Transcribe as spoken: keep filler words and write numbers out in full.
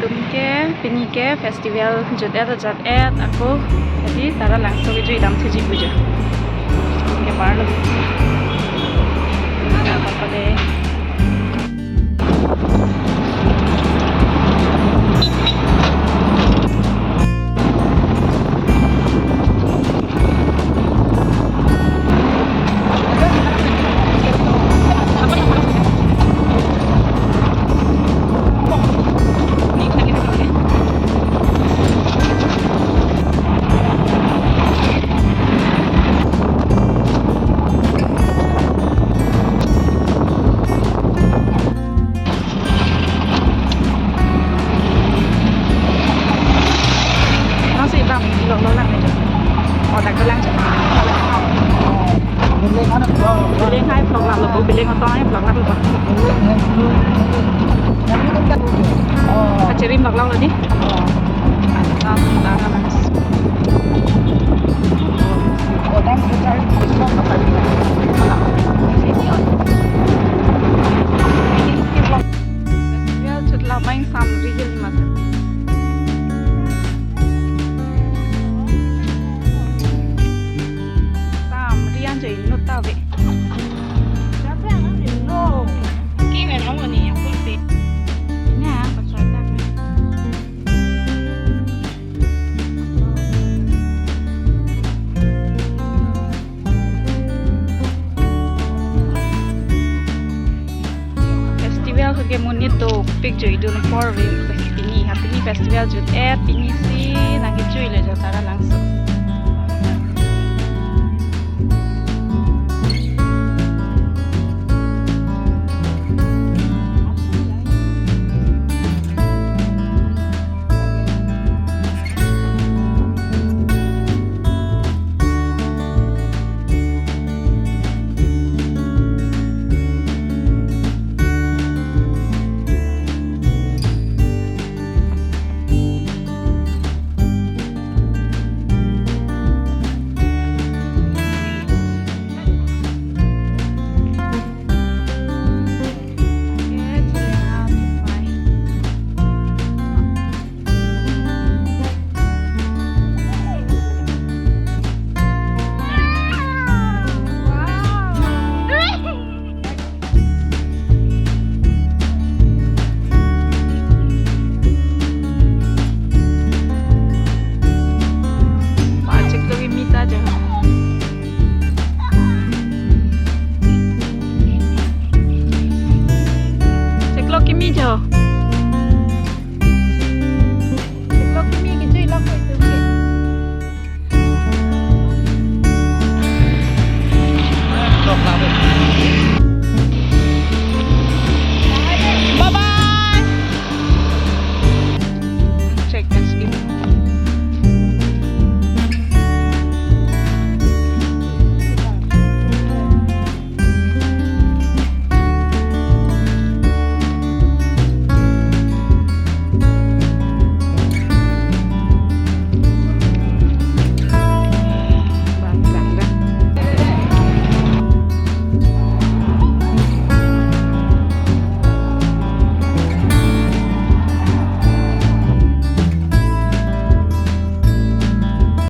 Ke pini ke festival jut-et jut-et ako, jadi Taralangso kejui dam thiji puja. Ke parlo. Apa-apa deh. Nasi bang, lo, lo lang aja. Oh, tak lang aja. Building hai vlog lap lo, building atong hai vlog lap lo. Achirim vlog lang lo ni. Festival chot la main Samri Hill ma. Samri an jai inut ta ave. Kime nang ni yang pun pe. Nya, pasal ta. Festival ke monit dopik juidun apor ave. Pini, ha pini festival jut-et, pini si nangkejui le jo Taralangso.